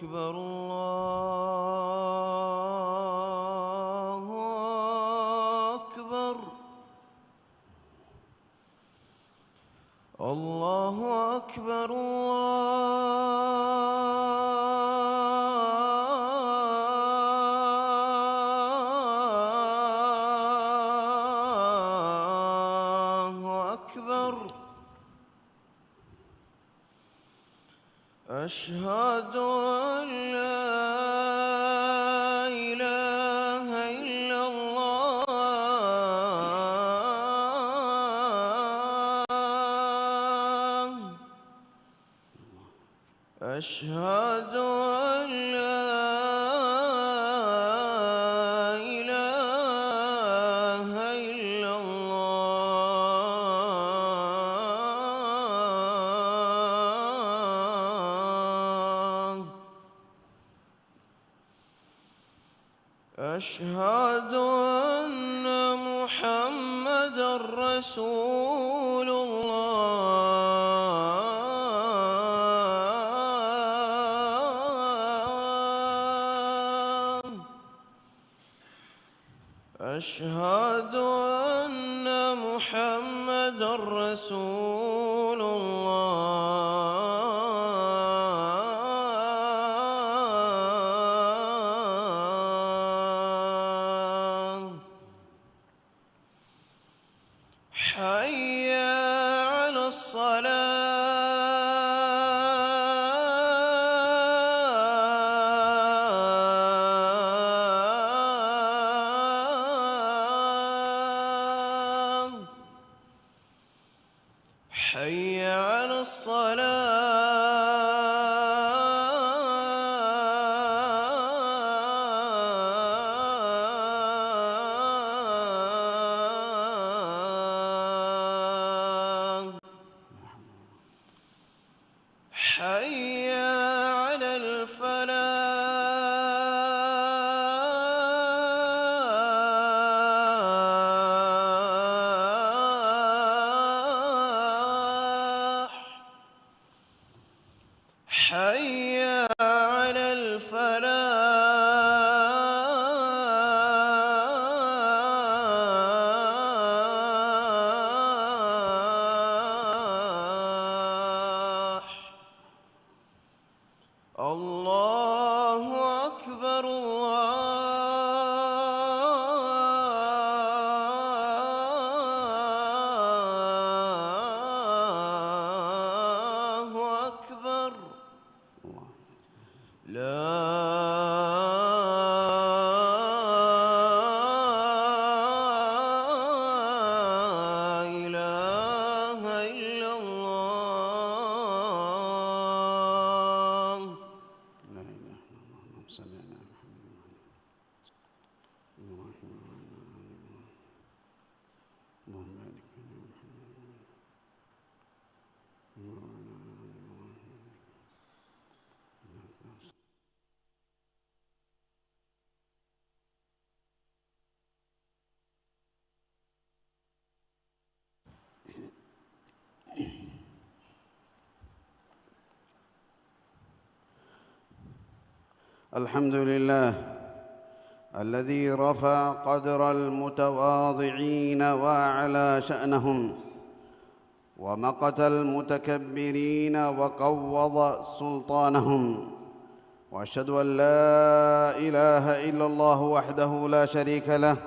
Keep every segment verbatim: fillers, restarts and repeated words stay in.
أكبر، الله أكبر. الله أكبر، الله أكبر. أشهد أن لا إله إلا الله. أشهد أن لا إله إلا الله. أشهد أن محمدا رسول الله. أشهد أن محمدا رسول الله. حي على الصلاة. حي على الصلاة. حي على الفلاح. حي على الفلاح. الله أكبر، الله أكبر. لا إله إلا الله. لا إله إلا الله. اللهم صل على محمد وعلى آل محمد. اللهم بارك على محمد وعلى آل محمد. الحمد لله الذي رفع قدر المتواضعين وأعلى شأنهم، ومقت المتكبرين وقوض سلطانهم. وأشهد أن لا إله إلا الله وحده لا شريك له،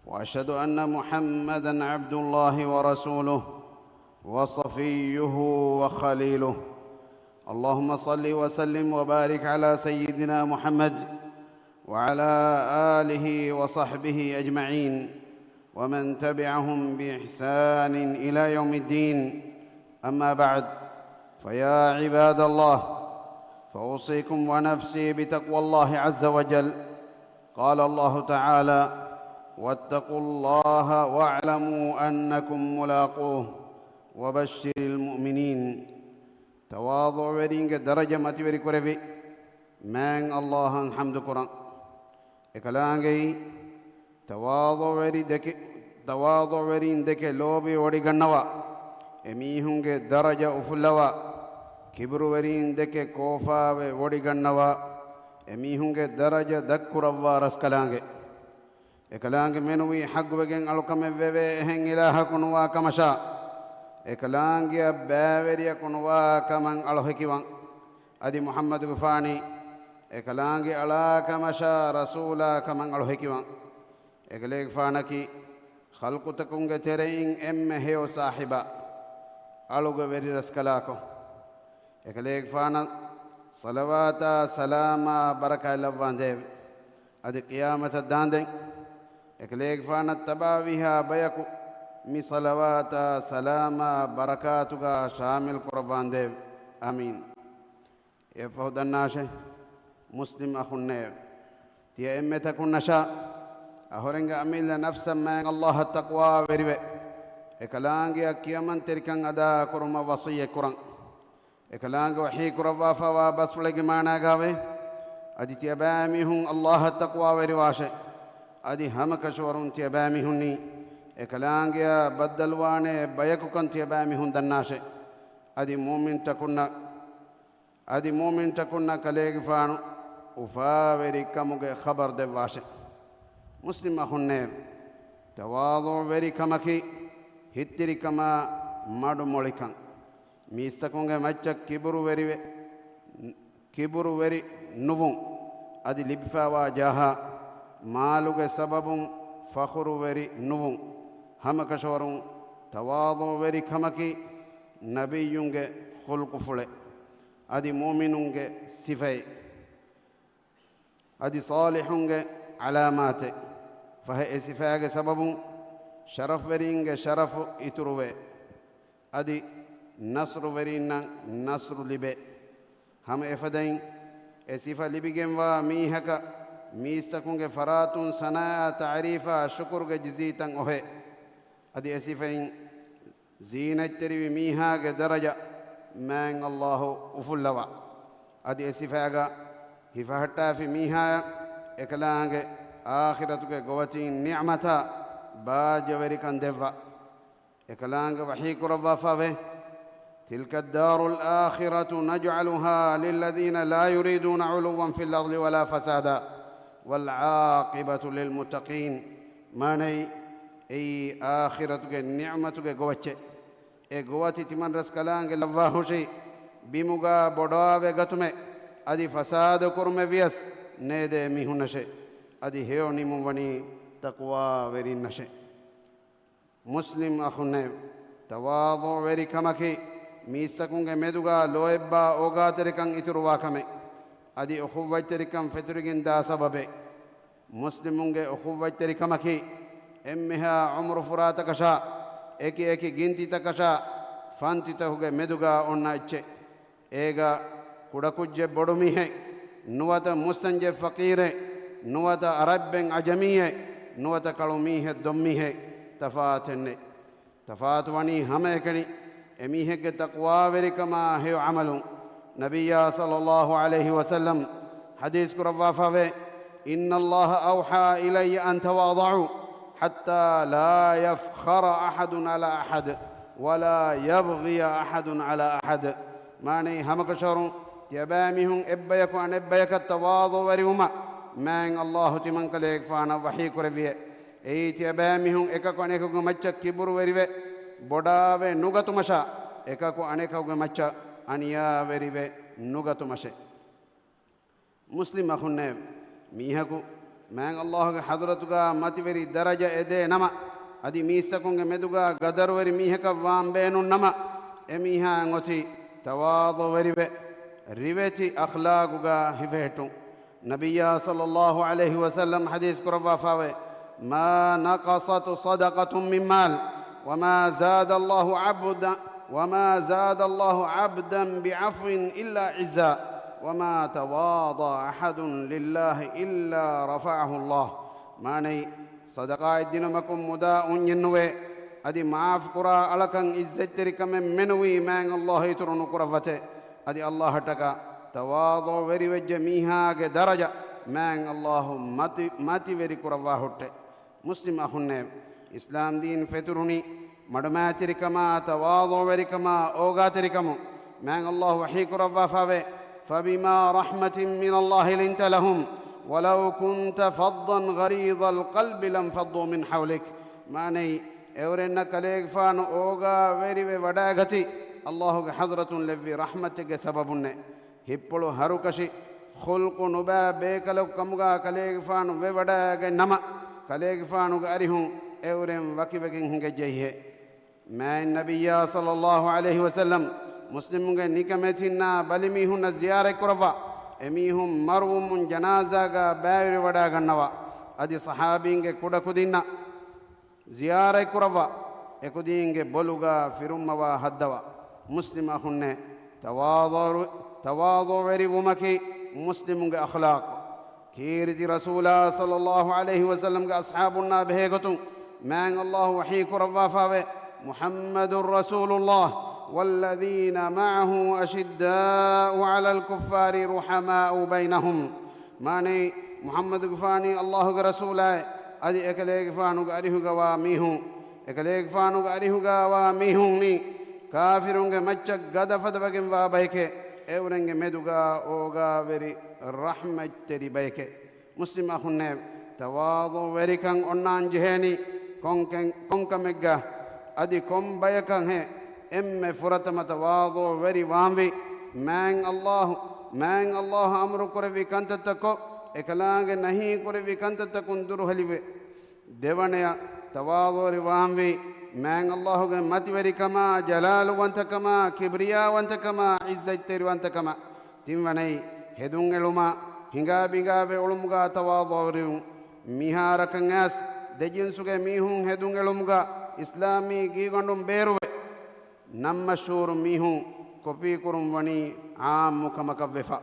وأشهد أن محمدا عبد الله ورسوله وصفيه وخليله. اللهم صل وسلم وبارك على سيدنا محمد وعلى آله وصحبه أجمعين ومن تبعهم بإحسان إلى يوم الدين. أما بعد، فيا عباد الله، فأوصيكم ونفسي بتقوى الله عز وجل. قال الله تعالى: واتقوا الله واعلموا أنكم ملاقوه وبشر المؤمنين. ތަވާޟުޢުވެރީންގެ ދަރަޖަ މަތިވެރިކުރެއްވި މާތް ﷲ އަށް ޙަމްދު ކުރަން. އެކަލާނގެއީ ތަވާޟުޢުވެރި ދެކެ، ތަވާޟުޢުވެރީން ދެކެ ލޯބިވެވޮޑިގަންނަވާ، އެމީހުންގެ ދަރަޖަ އުފުއްލަވާ، ކިބުރުވެރީން ދެކެ ކޯފާވެ ވޮޑިގަންނަވާ، އެމީހުންގެ ދަރަޖަ ދަށްކުރައްވާ ރަސްކަލާނގެ. އެކަލާނގެ މެނުވީ ޙައްޤުވެގެން އަޅުކަމެއް ވެވޭ އެހެން އިލާހަކު ނުވާ ކަމަށާ، އެކަލާނގެއަށް ބައިވެރިޔަކު ނުވާ ކަމަށް އަޅު ހެކިވަން. އަދި މުޙައްމަދުގެފާނީ އެކަލާނގެ އަޅާ ކަމަށާ ރަސޫލާ ކަމަށް އަޅު ހެކިވަން. އެކަލޭގެފާނަކީ ޚަލްޤުތަކުންގެ ތެރެއިން އެންމެ ހެޔޮ ސާހިބާ، އަޅުގެ ވެރި ރަސްކަލާކޮ. އެކަލޭގެފާނަށް ޞަލަވާތާ ސަލާމާ ބަރަކާތް ލައްވާނދޭވެ. އަދި ޤިޔާމަތަށް ދާނދެން އެކަލޭގެފާނަށް ތަބާވީހާ ބަޔަކު މި ޞަލަވާތާ ސަލާމާ ބަރަކާތުގާ ޝާމިލް ކުރައްވާނދޭވެ. އާމީން. އެއަށްފަހު ދަންނާށޭ، މުސްލިމް އަޚުންނޭވެ! ތިޔަ އެންމެތަކުންނަށާ އަހުރެންގެ އަމިއްލަ ނަފްސަށް މާތް ﷲ އަށް ތަޤްވާވެރިވެ، އެކަލާނގެއަށް ކިޔަމަންތެރިކަން އަދާކުރުމަށް ވަޞިއްޔަތްކުރަން. އެކަލާނގެ ވަޙީ ކުރައްވާފައިވާ ބަސްފުޅެއްގެ މާނާގާވޭ، އަދި ތިޔަބައިމީހުން ﷲ އަށް ތަޤްވާވެރިވާށޭ. އަދި ހަމަކަށަވަރުން ތިޔަބައިމީހުންނީ އެކަލާނގެއާ ބައްދަލުވާނޭ ބަޔަކުކަން ތިޔަބައިމީހުން ދަންނާށޭ. އަދި މުއުމިންތަކުންނަށް އަދި މުއުމިންތަކުންނަށް ކަލޭގެފާނު އުފާވެރިކަމުގެ ޚަބަރު ދެއްވާށެ. މުސްލިމް އަޚުންނޭވެ! ތަވާޟުޢުވެރިކަމަކީ ހިތްތިރިކަމާ މަޑުމޮޅިކަން. މީސްތަކުންގެ މައްޗަށް ކިބުރުވެރިވެ، ކިބުރުވެރި ނުވުން. އަދި ލިބިފައިވާ ޖާހާ މާލުގެ ސަބަބުން ފަޚުރުވެރި ނުވުން. ހަމަކަށަވަރުން ތަވާޟުޢުވެރިކަމަކީ ނަބިއްޔުންގެ ޚުލްޤުފުޅެއް. އަދި މުއުމިނުންގެ ސިފައެއް. އަދި ޞާލިޙުންގެ ޢަލާމާތެއް. ފަހެ އެ ސިފައިގެ ސަބަބުން ޝަރަފްވެރީންގެ ޝަރަފު އިތުރުވޭ. އަދި ނަޞްރުވެރީންނަށް ނަޞްރު ލިބޭ. ހަމަ އެފަދައިން އެ ސިފަ ލިބިގެންވާ މީހަކަށް މީސްތަކުންގެ ފަރާތުން ސަނާއަށް ތަޢުރީފާ ޝުކުރުގެ ޖިޒީތައް އޮހޭ. އަދި އެ ސިފައިން ޒީނަތްތެރިވި މީހާގެ ދަރަޖަ މާތް ﷲ އުފުއްލަވާ. އަދި އެ ސިފައިގަ ހިފަހައްޓާފި މީހާޔަށް އެކަލާނގެ އާޚިރަތުގެ ގޮވަތިން ނިޢުމަތާ ބާއްޖަވެރިކަން ދެއްވާ. އެކަލާނގެ ވަޙީ ކުރައްވާފައިވޭ، تلك الدار الآخرة نجعلها للذين لا يريدون علوا في الأرض ولا فسادا والعاقبة للمتقين. މާނައީ، އެއީ އާޚިރަތުގެ ނިޢުމަތުގެ ގޮވައްޗެއް. އެ ގޮވަތި ތިމަން ރަސްކަލާނގެ ލައްވާހުށީ ބިމުގާ ބޮޑާވެގަތުމެއް، އަދި ފަސާދަކުރުމެއް ވިޔަސް ނޭދޭ މީހުންނަށޭ. އަދި ހެޔޮ ނިމުން ވަނީ ތަޤްވާވެރިންނަށޭ. މުސްލިމް އަޚުންނޭވެ! ތަވާޟުޢުވެރިކަމަކީ މީސްތަކުންގެ މެދުގާ ލޯތްބާ އޯގާތެރިކަން އިތުރުވާ ކަމެއް. އަދި އުޚުއްވަތްތެރިކަން ފެތުރިގެން ދާ ސަބަބެއް. މުސްލިމުންގެ އުޚުއްވަތްތެރިކަމަކީ އެންމެހާ ޢުމުރުފުރާތަކަށާ، އެކި އެކި ގިންތިތަކަށާ، ފަންތިތަކުގެ މެދުގާ އޮންނަ އެއްޗެއް. އޭގަ ކުޑަކުއްޖެއް ބޮޑުމީހެއް، ނުވަތަ މުއްސަންޖެއް ފަޤީރެއް، ނުވަތަ ޢަރަބެއް ޢަޖަމީއެއް، ނުވަތަ ކަޅުމީހެއް ދޮންމީހެއް، ތަފާތެއްނެތް. ތަފާތުވަނީ ހަމައެކަނި އެމީހެއްގެ ތަޤްވާވެރިކަމާ ހެޔޮ ޢަމަލުން. ނަބިއްޔާ ޞައްލައްލާހު ޢަލައިހި ވަސައްލަމް ޙަދީޘް ކުރައްވާފައިވޭ، إن الله أوحى إلي أن تواضعوا حتى لا يفخر أحد على أحد ولا يبغي أحد على أحد. މާނައީ، ހަމަކަށަވަރުން ތިޔަބައިމީހުން އެއްބަޔަކު އަނެއްބަޔަކަށް ތަވާޟުޢުވެރިވުމަށް މާތް ﷲ ތިމަންކަލޭގެފާނަށް ވަޙީ ކުރެއްވިއޭ. އެއީ ތިޔަބައިމީހުން އެކަކު އަނެކަކުގެ މައްޗަށް ކިބުރުވެރިވެ، ބޮޑާވެ ނުގަތުމަށާ، އެކަކު އަނެކަކުގެ މައްޗަށް އަނިޔާވެރިވެ ނުގަތުމަށޭ. މުސްލިމް އަޚުންނޭވެ! މީހަކު މާތް ﷲގެ ޙަޟްރަތުގާ މަތިވެރި ދަރަޖަ އެދޭ ނަމަ، އަދި މީސްތަކުންގެ މެދުގާ ގަދަރުވެރި މީހަކަށް ވާން ބޭނުން ނަމަ، އެ މީހާއަށް އޮތީ ތަވާޟުޢުވެރިވެ، ރިވެތި އަޚްލާގުގާ ހިފެހެއްޓުން. ނަބިއްޔާ ޞައްލައްލާހު ޢަލައިހި ވަސައްލަމް ޙަދީޘް ކުރައްވާފައިވޭ، ما نقصت صدقة من مال وما زاد الله عبدا، وما زاد الله عبدا بعفو إلا عزا، وما تواضع أحد لله إلا رفعه الله. މާނައީ، ޞަދަޤާތް ދިނުމަކުން މުދާ އުންޏެއްނުވޭ، އަދި މާފުކުރާ އަޅަކަށް ޢިއްޒަތްތެރިކަމެއް މެނުވީ މާތް ﷲ އިތުރު ނުކުރައްވަތޭ. އަދި ﷲ އަށްޓަކާ ތަވާޟުޢުވެރިވެއްޖެ މީހާގެ ދަރަޖަ މާތް ﷲ މަތި، މަތިވެރި ކުރައްވާ ހުއްޓޭ. މުސްލިމް އަޚުންނޭވެ! އިސްލާމްދީން ފެތުރުނީ މަޑުމައިތިރިކަމާ، ތަވާޟުޢުވެރިކަމާ، އޯގާތެރިކަމުން. މާތް ﷲ ވަޙީ ކުރައްވާފާވޭ، فبما رحمة من الله لنت لهم ولو كنت فظا غليظ القلب لانفضوا من حولك. މާނައީ، އެއުރެންނަށް ކަލޭގެފާނު އޯގާވެރިވެ ވަޑައިގަތީ، ﷲގެ ޙަޟްރަތުން ލެއްވި ރަޙްމަތެއްގެ ސަބަބުންނޭ. ހިތްޕުޅު ހަރުކަށި، ޚުލްޤު ނުބައި ބޭކަލަކު ކަމުގާ ކަލޭގެފާނު ވެވަޑައިގެން ނަމަ، ކަލޭގެފާނުގެ އަރިހުން އެއުރެން ވަކިވެގެން ހިނގައްޖެހޭ. މާތް ނަބިއްޔާ ޞައްލައްލާހު ޢަލައިހި ވަސައްލަމް މުސްލިމުންގެ ނިކަމެތިންނާ ބަލިމީހުންނަށް ޒިޔާރަތްކުރައްވާ، އެމީހުން މަރުވުމުން ޖަނާޒާގާ ބައިވެރިވަޑައިގަންނަވާ، އަދި ޞަޙާބީންގެ ކުޑަކުދިންނަށް ޒިޔާރަތްކުރައްވާ، އެކުދީންގެ ބޮލުގާ ފިރުއްމަވާ ހައްދަވާ. މުސްލިމް އަޚުންނޭ، ތަވާޟުޢު، ތަވާޟުޢުވެރިވުމަކީ މުސްލިމުންގެ އަޚްލާޤު. ކީރިތި ރަސޫލާ ޞައްލައްލާހު ޢަލައިހި ވަސައްލަމްގެ އަޞްޙާބުންނާ ބެހޭގޮތުން މާތް ﷲ ވަޙީ ކުރައްވާފާވޭ، محمد رسول الله والذين معه أشداء على الكفار رحماء بينهم. މާނައީ، މުޙައްމަދުގެފާނީ ﷲގެ ރަސޫލާއޭ، އަދި އެކަލޭގެފާނުގެ އަރިހުގަވާ މީހުން، އެކަލޭގެފާނުގެ އަރިހުގަވާ މީހުންނީ، ކާފިރުންގެ މައްޗަށް ގަދަ ފަދަވެގެންވާ ބައެކޭ، އެއުރެންގެ މެދުގާ އޯގާވެރި ރަޙްމަތްތެރި ބައެކޭ. މުސްލިމް އަޚުންނޭ، ތަވާޟުޢުވެރިކަން އޮންނާން ޖެހޭނީ ކޮންކެން-، ކޮންކަމެއްގަ އަދި ކޮން ބަޔަކަށް ހޭ؟ އެންމެ ފުރަތަމަ ތަވާޟުޢުވެރި ވާންވީ، މާތް ﷲ، މާތް ﷲ އަމުރު ކުރެއްވި ކަންތައްތައް ކޮށް، އެކަލާނގެ ނަހީ ކުރެއްވި ކަންތައްތަކުން ދުރުހެލިވެ. ދެވަނަޔަށް ތަވާޟުޢުވެރި ވާންވީ، މާތް ﷲގެ މަތިވެރިކަމާ، ޖަލާލުވަންތަކަމާ، ކިބްރިޔާވަންތަކަމާ، ޢިއްޒަތްތެރިވަންތަކަމާ. ތިންވަނައީ، ހެދުން އެޅުމާ، ހިނގާ ބިނގާވެ އުޅުމުގާ ތަވާޟުޢުވެރިވުން. މިހާރަކަށް އައިސް، ދެ ޖިންސުގެ މީހުން ހެދުން އެޅުމުގާ އިސްލާމީ ގީގަނޑުން ބޭރުވެ، ނަން މަޝްހޫރު މީހުން ކޮޕީކުރުން ވަނީ ޢާއްމު ކަމަކަށް ވެފަ.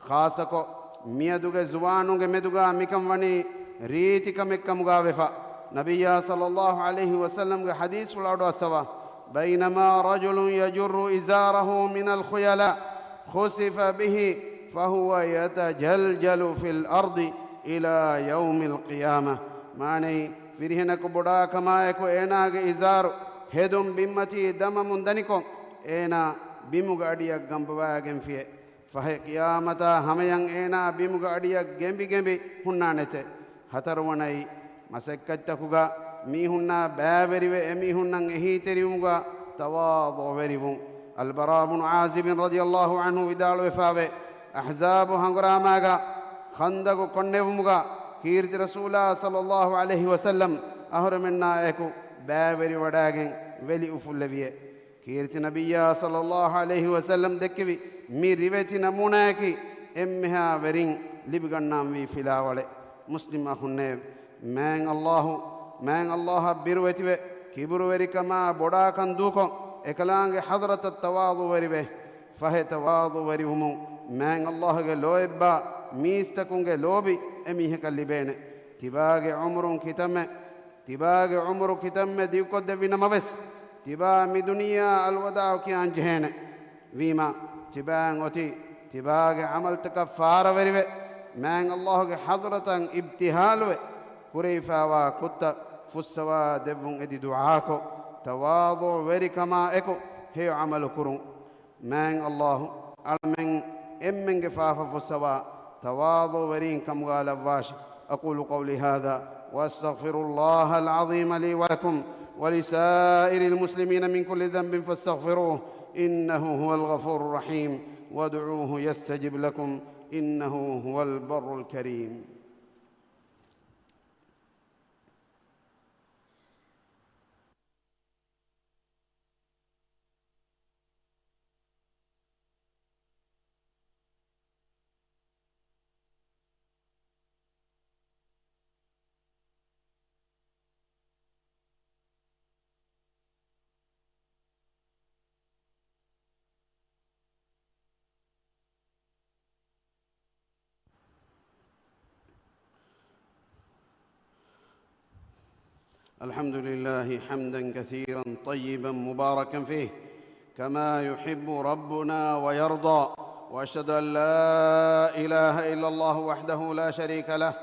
ޚާއްޞަކޮށް، މިއަދުގެ ޒުވާނުންގެ މެދުގާ މިކަން ވަނީ ރީތި ކަމެއް ކަމުގާ ވެފަ. ނަބިއްޔާ ޞައްލައްލާހު ޢަލައިހި ވަސައްލަމްގެ ޙަދީޘްފުޅު އަޑުއައްސަވާ، بينما رجل يجر إزاره من الخيلاء خسف به فهو يتجلجل في الأرض إلى يوم القيامة. މާނައީ، ފިރިހެނަކު ބޮޑާކަމާއެކު އޭނާގެ އިޒާރު ހެދުން ބިންމަތީ ދަމަމުން ދަނިކޮށް، އޭނާ ބިމުގެ އަޑިއަށް ގަނބަވާގެންފިޔޭ. ފަހެ ޤިޔާމަތާ ހަމަޔަށް އޭނާ ބިމުގެ އަޑިއަށް ގެނބި ގެނބި ހުންނާނެތެ. ހަތަރުވަނައީ، މަސައްކަތްތަކުގަ މީހުންނާ ބައިވެރިވެ އެމީހުންނަށް އެހީތެރިވުމުގަ ތަވާޟުޢުވެރިވުން. އަލްބަރާ ބުނު ޢާޒިބިން ރަޟިޔައްލާހު ޢަންހު ވިދާޅުވެފާވޭ، އަޙްޒާބު ހަނގުރާމާގަ، ޚަންދަޤު ކޮންނެވުމުގަ ކީރިތި ރަސޫލާ ޞައްލައްލާހު ޢަލައިހި ވަސައްލަމް އަހުރެމެންނާއެކު ބައިވެރިވަޑައިގެން ވެލި އުފުއްލެވިއޭ. ކީރިތި ނަބިއްޔާ ޞައްލައްލާހު ޢަލައިހި ވަސައްލަމް ދެއްކެވި މި ރިވެތި ނަމޫނާއަކީ އެންމެހާ ވެރިން ލިބިގަންނާންވީ ފިލާވަޅެއް. މުސްލިމް އަޚުންނޭ، މާތް ﷲ، މާތް ﷲއަށް ބިރުވެތިވެ، ކިބުރުވެރިކަމާ ބޮޑާކަން ދޫކޮށް، އެކަލާނގެ ޙަޟްރަތަށް ތަވާޟުޢުވެރިވެ، ފަހެ ތަވާޟުޢުވެރިވުމުން މާތް ﷲގެ ލޯތްބާ މީސްތަކުންގެ ލޯބި އެމީހަކަށް ލިބޭނެ. ތިބާގެ ޢުމުރުން ކިތަންމެ ތިބާގެ ޢުމުރު ކިތަންމެ ދިގުކޮށްދެއްވި ނަމަވެސް، ތިބާ މި ދުނިޔެއާ އަލްވަދާޢު ކިޔާން ޖެހޭނެ. ވީމާ، ތިބާއަށް އޮތީ ތިބާގެ ޢަމަލުތަކަށް ފާރަވެރިވެ، މާތް ﷲގެ ޙަޟްރަތަށް އިބްތިހާލުވެ، ކުރެވިފާވާ ކުށްތައް ފުއްސަވާ ދެއްވުން އެދި ދުޢާކޮށް، ތަވާޟުޢުވެރިކަމާ އެކު ހެޔޮ ޢަމަލު ކުރުން. މާތް ﷲ އަޅަމެން އެންމެންގެ ފާފަ ފުއްސަވާ، ތަވާޟުޢުވެރިން ކަމުގާ ލައްވާށި. أقول قولي هذا وأستغفر الله العظيم لي ولكم ولسائر المسلمين من كل ذنب فاستغفروه إنه هو الغفور الرحيم وادعوه يستجب لكم إنه هو البر الكريم. الحمد لله حمدا كثيرا طيبا مباركا فيه كما يحب ربنا ويرضى، وأشهد أن لا إله إلا الله وحده لا شريك له،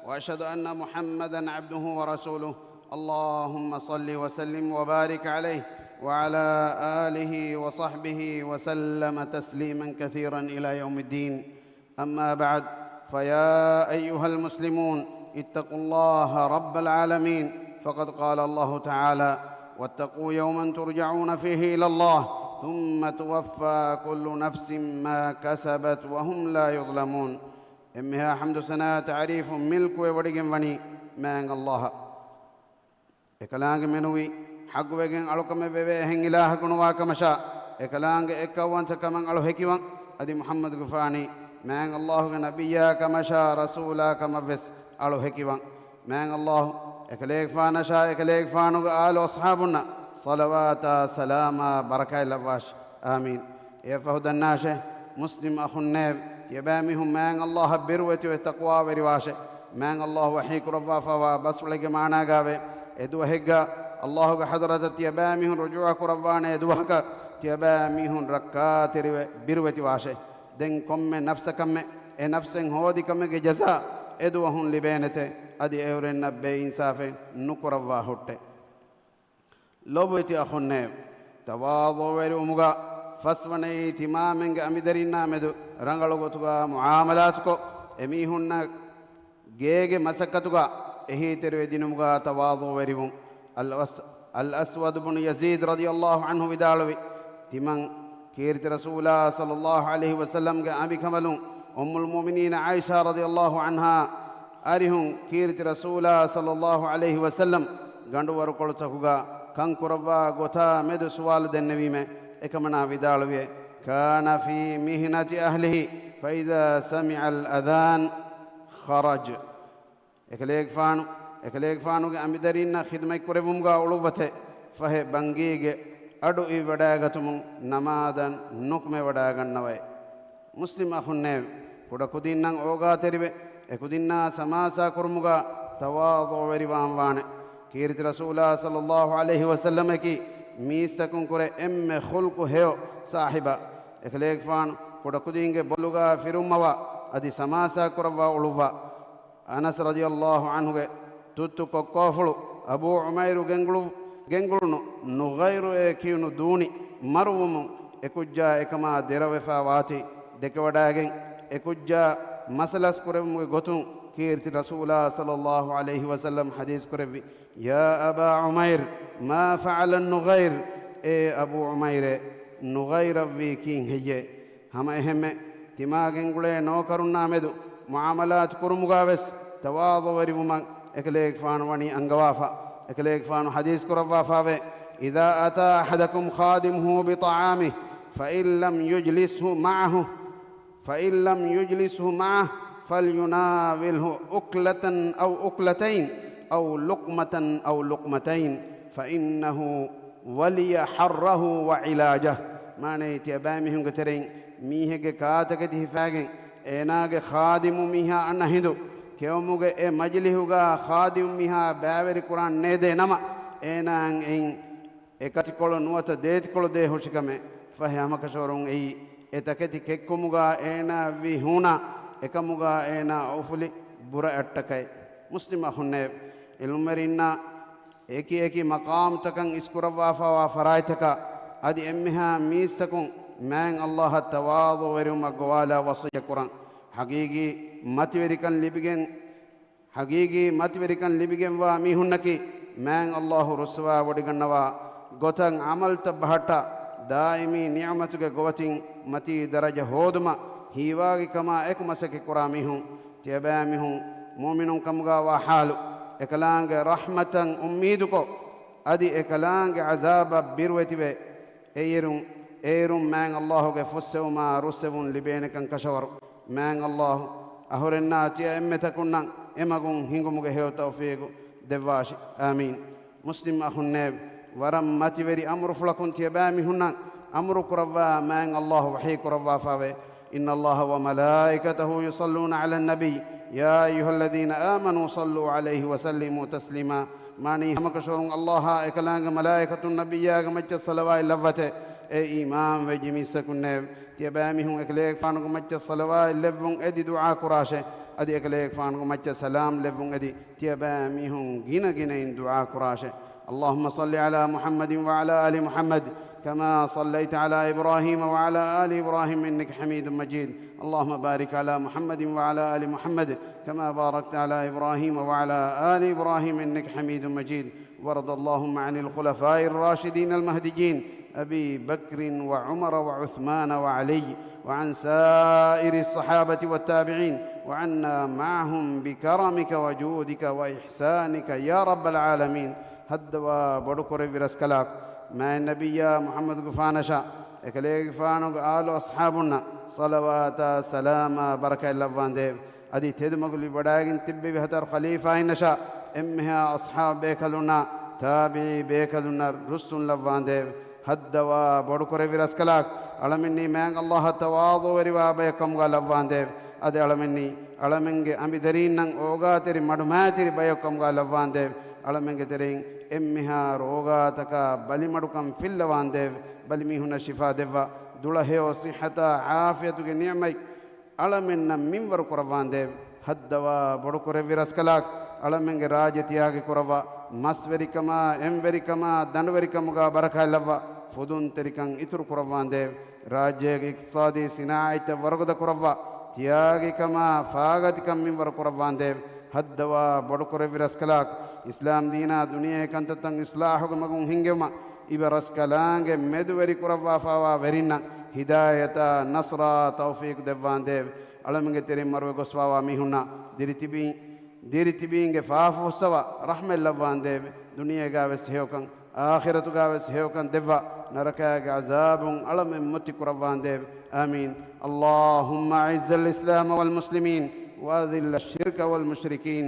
وأشهد أن محمدا عبده ورسوله. اللهم صل وسلم وبارك عليه وعلى آله وصحبه وسلم تسليما كثيرا إلى يوم الدين. أما بعد، فيا أيها المسلمون، اتقوا الله رب العالمين، فقد قال الله تعالى: واتقوا يوما ترجعون فيه إلى الله ثم توفى كل نفس ما كسبت وهم لا يظلمون. އެންމެހާ ޙަމްދު ސަނާ ތަޢުރީފު މިލްކުވެވޮޑިގެން ވަނީ މާތް ﷲ އަށް. އެކަލާނގެ މެނުވީ ޙައްޤުވެގެން އަޅުކަމެއް ވެވޭ އެހެން އިލާހަކު ނުވާ ކަމަށާ، އެކަލާނގެ އެއްކައުވަންތަކަމަށް އަޅު ހެކިވަން، އަދި މުޙައްމަދުގެފާނީ މާތް ﷲ ގެ ނަބިއްޔާ ކަމަށާ ރަސޫލާ ކަމަށް ވެސް އަޅު ހެކިވަން. މާތް ﷲ އެކަލޭގެފާނަށާ އެކަލޭގެފާނުގެ އާލު އަޞްޙާބުންނަށް ޞަލަވާތާ ސަލާމާ ބަރަކާތް ލައްވާށި. އާމީން. އެއަށްފަހު ދަންނާށޭ، މުސްލިމް އަޚުންނޭވެ! ތިޔަބައިމީހުން މާތް ﷲ އަށް ބިރުވެތިވެ ތަޤްވާވެރިވާށޭ. މާތް ﷲ ވަޙީ ކުރައްވާފައިވާ ބަސްފުޅެއްގެ މާނާގައިވޭ، އެދުވަހެއްގަ ﷲ ގެ ޙަޟްރަތަށް ތިޔަބައިމީހުން ރުޖޫޢަ ކުރައްވާނެ އެދުވަހަކަށް ތިޔަބައިމީހުން ރައްކާތެރިވެ ބިރުވެތިވާށޭ. ދެން ކޮންމެ ނަފްސަކަށްމެ އެ ނަފްސެއް ހޯދި ކަމެއްގެ ޖަޒާ އެދުވަހުން ލިބޭނެތޭ. އަދި އެއުރެންނަށް ބޭއިންސާފެއް ނުކުރައްވާ ހުއްޓޭ. ލޮބުވެތި އަޚުންނޭވެ! ތަވާޟުޢުވެރިވުމުގަ ފަސްވަނައީ ތިމާމެންގެ އަނބިދަރީންނާ މެދު ރަނގަޅު ގޮތުގަ މުޢާމަލާތުކޮށް، އެމީހުންނަށް ގޭގެ މަސައްކަތުގަ އެހީތެރިވެ ދިނުމުގަ ތަވާޟުޢުވެރިވުން. އަލް އަސް-، އަލް އަސްވަދު ބުނު ޔަޒީދު ރަޟިޔަﷲ ޢަންހު ވިދާޅުވި، ތިމަން ކީރިތި ރަސޫލާ ޞައްލަﷲ ޢަލައިހި ވަސައްލަމްގެ އަނބިކަނބަލުން އުއްމުލް މުއުމިނީނަ ޢާއިޝާ ރަޟިޔަﷲ ޢަންހާ އަރިހުން ކީރިތި ރަސޫލާ ޞައްލަﷲ ޢަލައިހި ވަސައްލަމް ގަނޑުވަރުކޮޅުތަކުގަ ކަންކުރައްވާ ގޮތާ މެދު ސުވާލު ދެންނެވީމޭ، އެކަމަނާ ވިދާޅުވިއޭ، كان في مهنة أهله فإذا سمع الأذان خرج. އެކަލޭގެފާނު، އެކަލޭގެފާނުގެ އަނބިދަރީންނަށް ޚިދުމަތްކުރެއްވުމުގަ އުޅުއްވަތޭ، ފަހެ ބަންގީގެ އަޑު އިވިވަޑައިގަތުމުން ނަމާދަށް ނުކުމެވަޑައިގަންނަވައޭ. މުސްލިމް އަޚުންނޭވެ! ކުޑަކުދީންނަށް އޯގާތެރިވެ، އެކުދިންނާ ސަމާސާކުރުމުގަ ތަވާޟުޢުވެރިވާން ވާނެ. ކީރިތި ރަސޫލާ ޞައްލަﷲ ޢަލައިހި ވަސައްލަމަކީ މީސްތަކުން ކުރެ އެންމެ ޚުލްޤު ހެޔޮ ސާހިބާ. އެކަލޭގެފާނު ކުޑަކުދީންގެ ބޮލުގަ ފިރުއްމަވާ، އަދި ސަމާސާކުރައްވާ އުޅުއްވާ. އަނަސް ރަޟިޔަﷲ ޢަންހުގެ ތުއްތު ކޮއްކޯފުޅު އަބޫ ޢުމައިރު ގެންގުޅު-، ގެންގުޅުނު ނުޣައިރުއޭ ކިޔުނު ދޫނި މަރުވުމުން އެކުއްޖާ އެކަމާ ދެރަވެފާ ވާތީ ދެކެވަޑައިގެން، އެކުއްޖާ މަސަލަސް ކުރެއްވުމުގެ ގޮތުން ކީރިތި ރަސޫލާ ޞައްލަﷲ ޢަލައިހި ވަސައްލަމް ޙަދީޘް ކުރެއްވި، يا أبا عمير، ما فعل النغير؟ އޭ އަބޫ ޢުމައިރޭ، ނުޣައިރަށްވީ ކީން ހެއްޔޭ؟ ހަމައެހެންމެ، ތިމާގެންގުޅޭ ނޯކަރުންނާ މެދު މުޢާމަލާތު ކުރުމުގާވެސް ތަވާޟުޢުވެރިވުމަށް އެކަލޭގެފާނު ވަނީ އަންގަވާފަ. އެކަލޭގެފާނު ޙަދީޘް ކުރައްވާފާވޭ، إذا أتى أحدكم خادمه بطعامه فإن لم يجلسه معه، فإن لم يجلسه معه فليناوله أكلة أو أكلتين أو لقمة أو لقمتين فإنه ولي حره وعلاجه. މާނައީ، ތިޔަބައިމީހުންގެ ތެރެއިން މީހެއްގެ ކާތަކެތި ހިފާގެން އޭނާގެ ޚާދިމު މީހާ އަންނަ ހިނދު ކެއުމުގެ އެ މަޖިލިހުގަ ޚާދިމު މީހާ ބައިވެރި ކުރާން ނޭދޭ ނަމަ، އޭނާއަށް އެއިން އެ ކަތިކޮޅު ނުވަތަ ދޭތިކޮޅު ދޭ ހުށިކަމެއް. ފަހެ ހަމަކަށަވަރުން އެއީ އެ ތަކެތި ކެއްކުމުގަ އޭނާއަށްވީ ހޫނާ، އެކަމުގަ އޭނާ އުފުލި ބުރަ އައްޓަކައެއް. މުސްލިމް އަޚުންނޭވެ! ޢިލްމުވެރިންނާ އެކި އެކި މަޤާމްތަކަށް އިސްކުރައްވާފައިވާ ފަރާތްތަކާ އަދި އެންމެހާ މީސްތަކުން މާތް ﷲ އަށް ތަވާޟުޢުވެރިވުމަށް ގޮވާލާ ވަޞިއްޔަތް ކުރަން. ޙަޤީޤީ މަތިވެރިކަން ލިބިގެން، ޙަޤީޤީ މަތިވެރިކަން ލިބިގެންވާ މީހުންނަކީ މާތް ﷲ ރުއްސަވާވޮޑިގަންނަވާ ގޮތަށް ޢަމަލުތައް ބަހައްޓާ، ދާއިމީ ނިޢުމަތުގެ ގޮވަތިން މަތީ ދަރަޖަ ހޯދުމަށް ހީވާގި ކަމާ އެކު މަސައްކަތް ކުރާ މީހުން. ތިޔަބައިމީހުން މުއުމިނުން ކަމުގަ ވާ ޙާލު، އެކަލާނގެ ރަޙްމަތަށް އުއްމީދުކޮށް، އަދި އެކަލާނގެ ޢަޒާބަށް ބިރުވެތިވެ، އެއިރުން، އެއިރުން މާތް ﷲ ގެ ފުއްސެވުމާ ރުއްސެވުން ލިބޭނެކަން ކަށަވަރު. މާތް ﷲ އަހުރެންނާ ތިޔަ އެންމެތަކުންނަށް އެމަގުން ހިނގުމުގެ ހެޔޮ ތައުފީގު ދެއްވާށި. އާމީން. މުސްލިމް އަޚުންނޭވެ! ވަރަށް މަތިވެރި އަމުރުފުޅަކުން ތިޔަބައިމީހުންނަށް އަމުރު ކުރައްވާ މާތް ﷲ ވަޙީ ކުރައްވާފައިވޭ، إن الله وملائكته يصلون على النبي يا أيها الذين آمنوا صلوا عليه وسلموا تسليما. މާނައީ، ހަމަކަށަވަރުން ﷲ އާ އެކަލާނގެ މަލާއިކަތުން ނަބިއްޔާގެ މައްޗަށް ޞަލަވާތް ލައްވަތޭ. އޭ އީމާންވެއްޖެ މީސްތަކުންނޭވެ! ތިޔަބައިމީހުން އެކަލޭގެފާނުގެ މައްޗަށް ޞަލަވާތް ލެއްވުން އެދި ދުޢާ ކުރާށޭ. އަދި އެކަލޭގެފާނުގެ މައްޗަށް ސަލާމް ލެއްވުން އެދި ތިޔަބައިމީހުން ގިނަ ގިނައިން ދުޢާ ކުރާށޭ. اللهم صل على محمد وعلى آل محمد كما صليت على إبراهيم وعلى آل إبراهيم إنك حميد مجيد. اللهم بارك على محمد وعلى آل محمد كما باركت على إبراهيم وعلى آل إبراهيم إنك حميد مجيد. وارض اللهم عن الخلفاء الراشدين المهديين أبي بكر وعمر وعثمان وعلي وعن سائر الصحابة والتابعين وعنا معهم بكرمك وجودك وإحسانك يا رب العالمين. ހައްދަވާ ބޮޑުކުރެއްވި ރަސްކަލާކޮ، މާތް ނަބިއްޔާ މުޙައްމަދުގެފާނަށާ އެކަލޭގެފާނުގެ އާލު އަޞްޙާބުންނަށް ޞަލަވާތާ ސަލާމާ ބަރަކާތް ލައްވާނދޭވެ. އަދި ތެދުމަގު ލިބިވަޑައިގެން ތިއްބެވި ހަތަރު ޚަލީފާއިންނަށާ އެންމެހާ އަޞްޙާބު ބޭކަލުންނާ ތާބިޢީ ބޭކަލުންނަށް ރުއްސުން ލައްވާނދޭވެ. ހައްދަވާ ބޮޑުކުރެއްވި ރަސްކަލާކޮ، އަޅަމެންނީ މާތް ﷲ އަށް ތަވާޟުޢުވެރިވާ ބަޔަކު ކަމުގާ ލައްވާނދޭވެ. އަދި އަޅަމެންނީ އަޅަމެންގެ އަނބިދަރީންނަށް އޯގާތެރި މަޑުމައިތިރި ބަޔަކު ކަމުގާ ލައްވާނދޭވެ. އަޅަމެންގެ ތެރެއިން އެންމެހާ ރޯގާތަކާ ބަލިމަޑުކަން ފިއްލަވާނދޭވެ. ބަލިމީހުންނަށް ޝިފާ ދެއްވާ، ދުޅަހެޔޮ ޞިއްޙަތާ ޢާފިޔަތުގެ ނިޢުމަތް އަޅަމެންނަށް މިންވަރު ކުރައްވާނދޭވެ. ހައްދަވާ ބޮޑުކުރެއްވި ރަސްކަލާކޮ، އަޅަމެންގެ ރާއްޖެ ތިޔާގި ކުރައްވާ، މަސްވެރިކަމާ، އެންވެރިކަމާ، ދަނޑުވެރިކަމުގާ ބަރަކާތް ލައްވާ، ފުދުންތެރިކަން އިތުރު ކުރައްވާނދޭވެ. ރާއްޖޭގެ އިޤްތިޞާދީ ސިނާޢަތްތައް ވަރުގަދަ ކުރައްވާ، ތިޔާގިކަމާ، ފާގަތިކަން މިންވަރު ކުރައްވާނދޭވެ. ހައްދަވާ ބޮޑުކުރެއްވި ރަސްކަލާކޮ، އިސްލާމް ދީނާ ދުނިޔޭ ކަންތައްތައް އިޞްލާޙުގެ މަގުން ހިންގެވުމަށް، އިބަ ރަސްކަލާނގެ މެދުވެރި ކުރައްވާފާވާ ވެރިންނަށް ހިދާޔަތާ، ނަޞްރާ، ތައުފީޤު ދެއްވާނދޭވެ. އަޅަމެންގެ ތެރެއިން މަރުވެ ގޮސްފާވާ މީހުންނާ ދިރިތިބީ، ދިރިތިބީންގެ ފާފަ ފުއްސަވާ، ރަޙްމަތް ލައްވާނދޭވެ. ދުނިޔޭގާވެސް ހެޔޮކަން، އާޚިރަތުގާވެސް ހެޔޮކަން ދެއްވާ، ނަރަކާގެ ޢަޒާބުން އަޅަމެން މުއްތި ކުރައްވާނދޭވެ. آمين. اللهم أعز الإسلام والمسلمين وأذل الشرك والمشركين.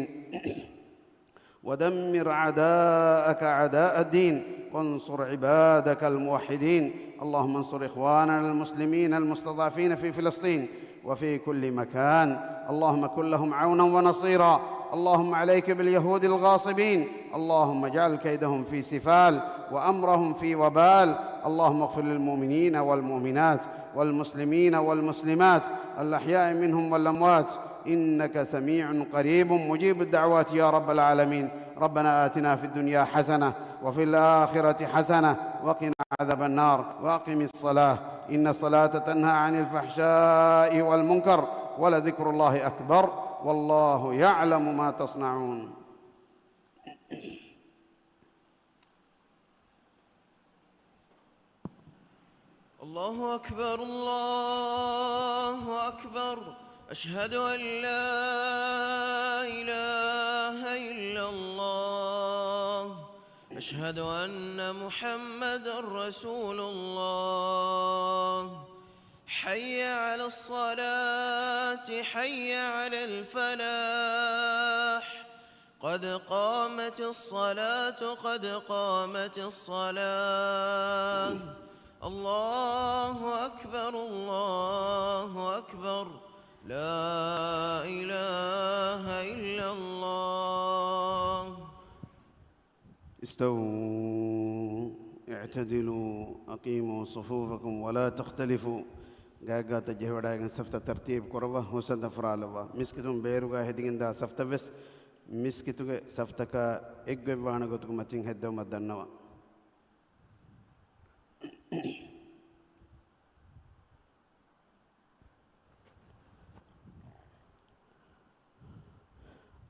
ودمر أعداءك أعداء الدين وانصر عبادك الموحدين. اللهم انصر إخواننا المسلمين المستضعفين في فلسطين وفي كل مكان. اللهم كن لهم عونا ونصيرا. اللهم عليك باليهود الغاصبين. اللهم اجعل كيدهم في سفال وأمرهم في وبال. اللهم اغفر للمؤمنين والمؤمنات والمسلمين والمسلمات الأحياء منهم والأموات. إنك سميع قريب مجيب الدعوات يا رب العالمين. ربنا آتنا في الدنيا حسنة وفي الآخرة حسنة وقنا عذاب النار. وأقم الصلاة إن الصلاة تنهى عن الفحشاء والمنكر ولذكر الله أكبر والله يعلم ما تصنعون. الله أكبر، الله أكبر. أشهد أن لا إله إلا الله. أشهد أن محمدا رسول الله. حي على الصلاة، حي على الفلاح. قد قامت الصلاة، قد قامت الصلاة. الله أكبر، الله أكبر. لا إله إلا الله. استووا، اعتدلوا، أقيموا صفوفكم ولا تختلفوا. ގާތްގާތަށް ޖެހިވަޑައިގެން ސަފްތައް ތަރްތީބު ކުރައްވާ، ހުސަންތައް ފުރާލައްވާ. މިސްކިތުން ބޭރުގަ ހެދިގެންދާ ސަފްތައް ވެސް މިސްކިތުގެ ސަފްތަކާ އެއްގޮތްވާނެ ގޮތުގެ މަތިން ހެއްދެވުމަށް ދަންނަވާ.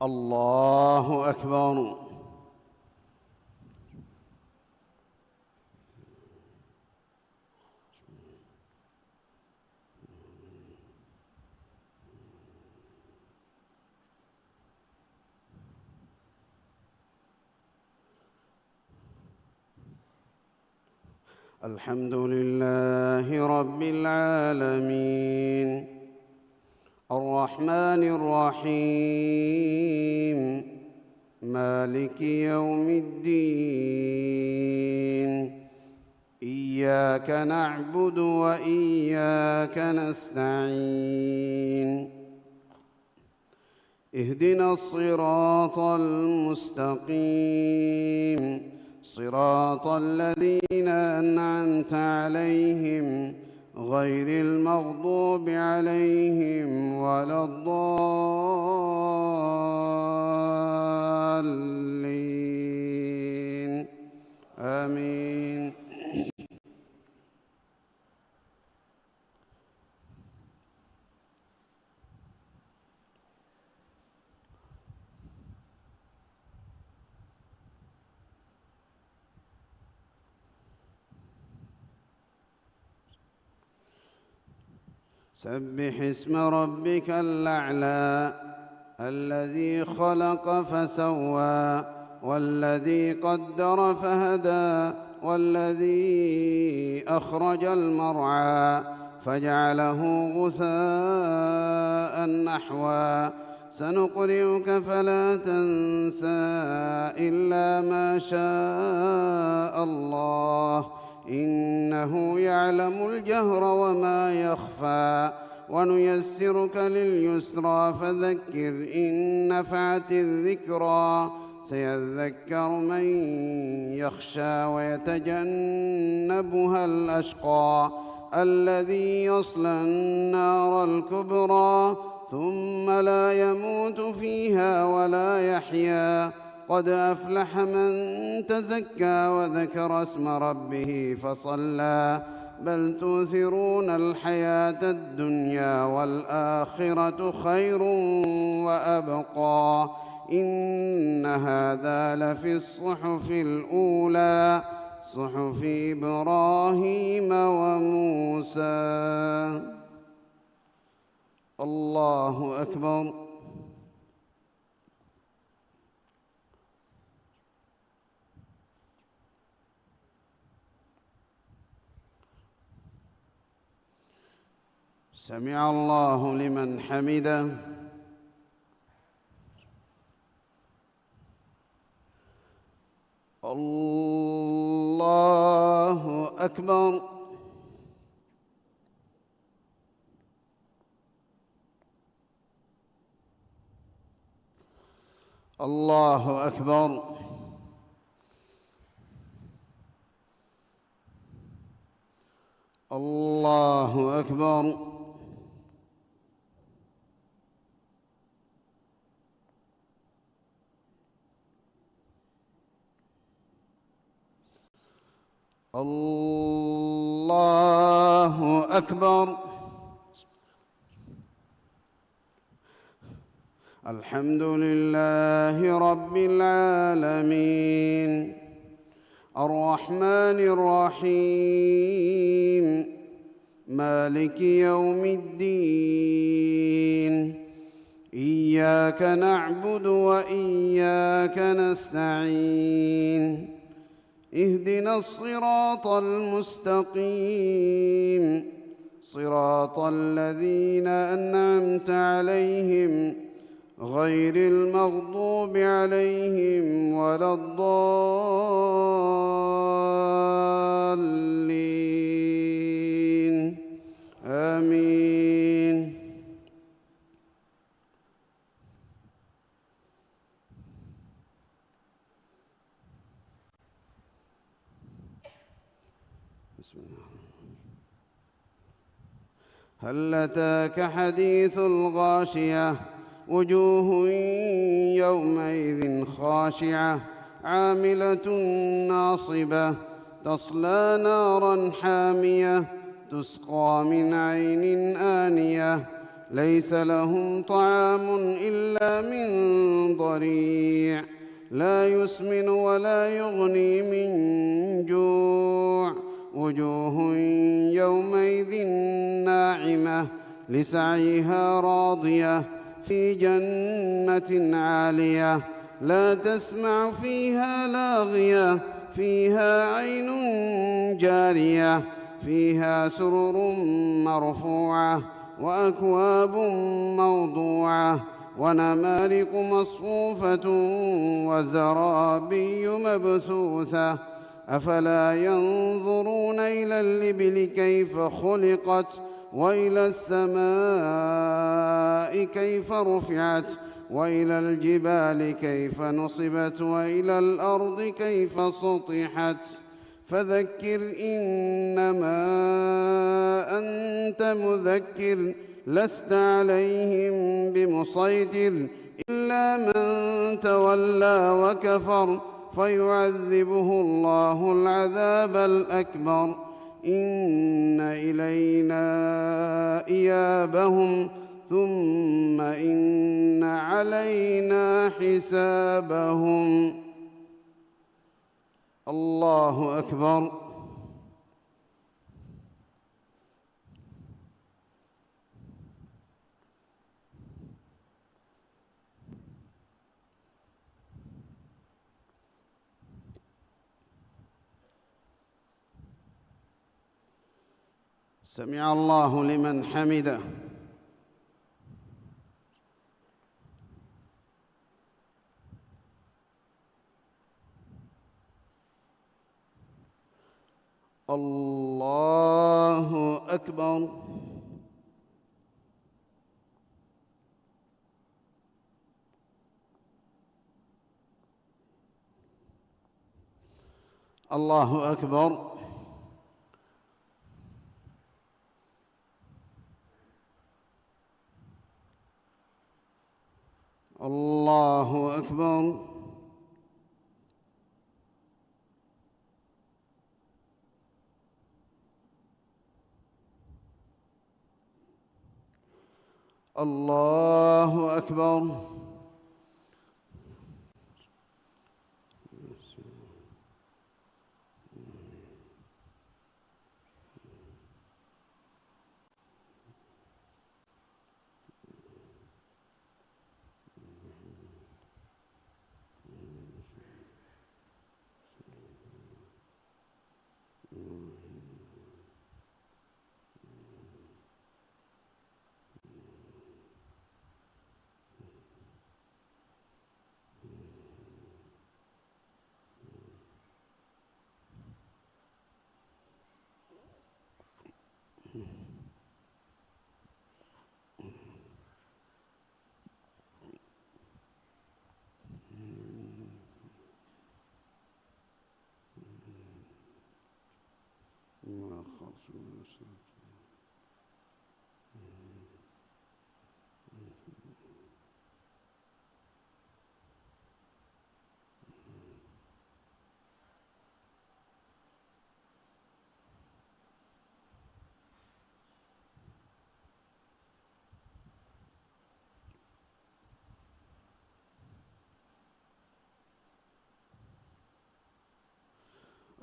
الله أكبر. الحمد لله رب العالمين. الرحمن الرحيم. مالك يوم الدين. إياك نعبد وإياك نستعين. اهدنا الصراط المستقيم. صراط الذين أنعمت عليهم غير المغضوب عليهم ولا الضالين. سبح اسم ربك الأعلى الذي خلق فسوى والذي قدر فهدى والذي أخرج المرعى فجعله غثاء أحوى سنقرئك فلا تنسى إلا ما شاء الله إنه يعلم الجهر وما يخفى ونيسرك لليسرى فذكر إن نفعت الذكرى سيذكر من يخشى ويتجنبها الأشقى الذي يصلى النار الكبرى ثم لا يموت فيها ولا يحيا قد أفلح من تزكى وذكر اسم ربه فصلى بل تؤثرون الحياة الدنيا والآخرة خير وأبقى إن هذا لفي الصحف الأولى صحف إبراهيم وموسى. الله أكبر. سمع الله لمن حمده. الله أكبر. الله أكبر. الله أكبر. الله أكبر. الحمد لله رب العالمين. الرحمن الرحيم. مالك يوم الدين. إياك نعبد وإياك نستعين. اهدنا الصراط المستقيم. صراط الذين أنعمت عليهم غير المغضوب عليهم ولا الضالين. آمين. بسم الله. هل أتاك حديث الغاشية. وجوه يومئذ خاشعة. عاملة ناصبة. تصلى نارا حامية. تسقى من عين آنية. ليس لهم طعام إلا من ضريع. لا يسمن ولا يغني من جوع. وجوه يومئذ ناعمة. لسعيها راضية. في جنة عالية. لا تسمع فيها لاغية. فيها عين جارية. فيها سرر مرفوعة. وأكواب موضوعة. ونمارق مصفوفة. وزرابي مبثوثة. أفلا ينظرون إلى الإبل كيف خلقت. وإلى السماء كيف رفعت. وإلى الجبال كيف نصبت. وإلى الأرض كيف سطحت. فذكر إنما أنت مذكر. لست عليهم بمسيطر. إلا من تولى وكفر. فيعذبه الله العذاب الأكبر. إن إلينا إيابهم. ثم إن علينا حسابهم. الله أكبر. سمع الله لمن حمده. الله أكبر. الله أكبر. الله أكبر. الله أكبر.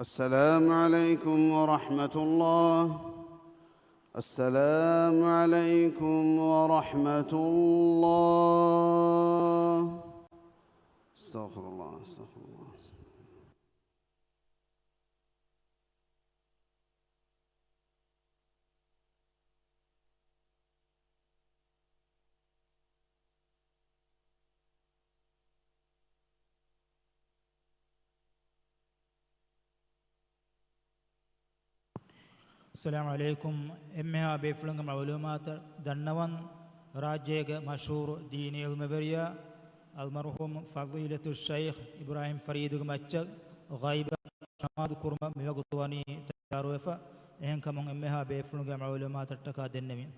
السلام عليكم ورحمة الله. السلام عليكم ورحمة الله. أستغفر الله، أستغفر الله. އައްސަލާމު ޢަލައިކުމް. އެންމެހާ ބޭފުޅުންގެ މަޢުލޫމާތަށް ދަންނަވަން، ރާއްޖޭގެ މަޝްހޫރު ދީނީ ޢިލްމުވެރިޔާ އަލްމަރްޙޫމް ފަޟީލަތުއްޝައިޚް އިބްރާހީމް ފަރީދުގެ މައްޗަށް ޣައިބަށް ޝަމާދު ކުރުމަށް މިވަގުތު ވަނީ ތައްޔާރުވެފަ. އެހެންކަމުން އެންމެހާ ބޭފުޅުންގެ މަޢުލޫމާތަށްޓަކާ ދެންނެވިން.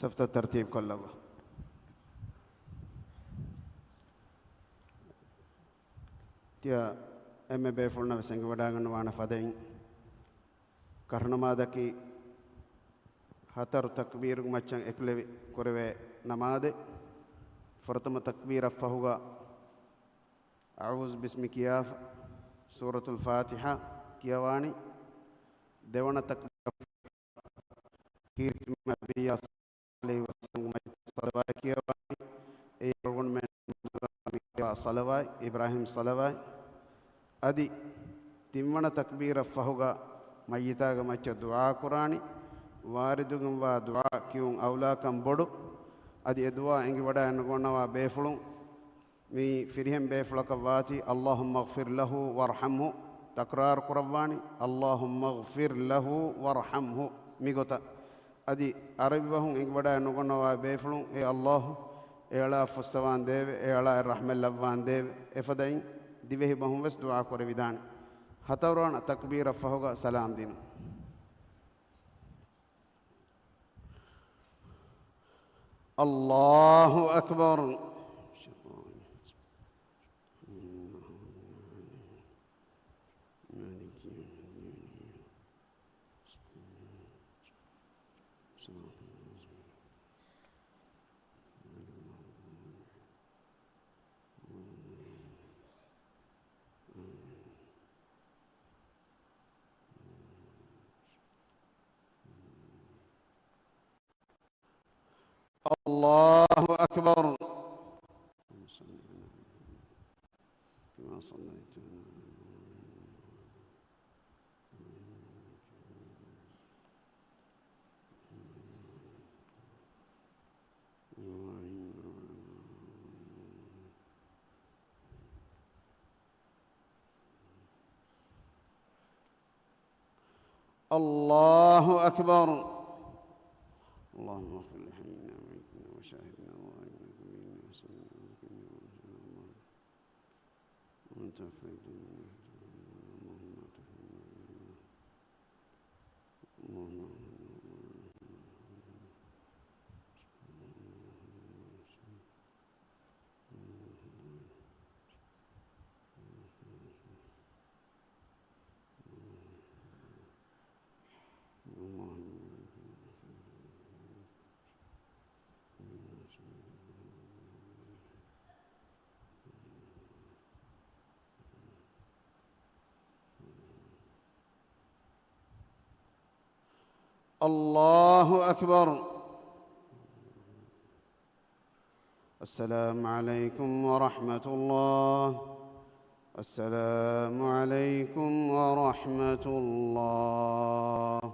ސަފްތައް ތަރްތީބު ކޮށްލައްވާ. ތިޔަ އެންމެ ބޭފުޅުންނަށް ވެސް އެނގިވަޑައިގަންނަވާނެ ފަދައިން، ކަށުނަމާދަކީ ހަތަރު ތަކްބީރުގެ މައްޗަށް އެކުލެވި ކުރެވޭ ނަމާދެއް. ފުރަތަމަ ތަކްބީރަށް ފަހުގަ އަޢޫޛު ބިސްމި ކިޔާފަ، ސޫރަތުލް ފާތިޙާ ކިޔަވާނީ. ދެވަނަ ތަކްބީރަށް ކީރިތި ނަބިއްޔާ ޞައްލަﷲު ޢަލައިހި ވަސައްލަމްގެ މައްޗަށް ޞަލަވާތް ކިޔަވާނީ. އެއީ އަޅުގަނޑުމެން ޞަލަވާތް، އިބްރާހީމް ޞަލަވާތް. އަދި ތިންވަނަ ތަކްބީރަށް ފަހުގަ މައްޔިތާގެ މައްޗަށް ދުޢާ ކުރާނީ. ވާރިދުގެންވާ ދުޢާ ކިޔުން އައުލާކަން ބޮޑު. އަދި އެ ދުޢާ އެނގިވަޑައިނުގަންނަވާ ބޭފުޅުން މި ފިރިހެން ބޭފުޅަކަށް ވާތީ، اللهم اغفر له وارحمه، ތަކްރާރު ކުރައްވާނީ، اللهم اغفر له وارحمه، މިގޮތަށް. އަދި ޢަރަބި ބަހުން އެނގިވަޑައި ނުގަންނަވާ ބޭފުޅުން، އޭ ﷲ، އެ އަޅާ ފުއްސަވާން ދޭވެ، އެ އަޅާއަށް ރަޙްމަތް ލައްވާން ދޭވެ، އެފަދައިން ދިވެހި ބަހުން ވެސް ދުޢާ ކުރެވިދާނެ. ހަތަރުވަނަ ތަކްބީރަށް ފަހުގަ ސަލާމް ދިނުން. الله أكبر. الله أكبر. كما صليت على الله أكبر. اللهم اغفر لحينا وميتنا وشاهدنا وغائبنا وكبيرنا وصغيرنا وذكرنا وأنثانا. اللهم توفنا. اللهم توفنا. اللهم الله أكبر. السلام عليكم ورحمة الله. السلام عليكم ورحمة الله.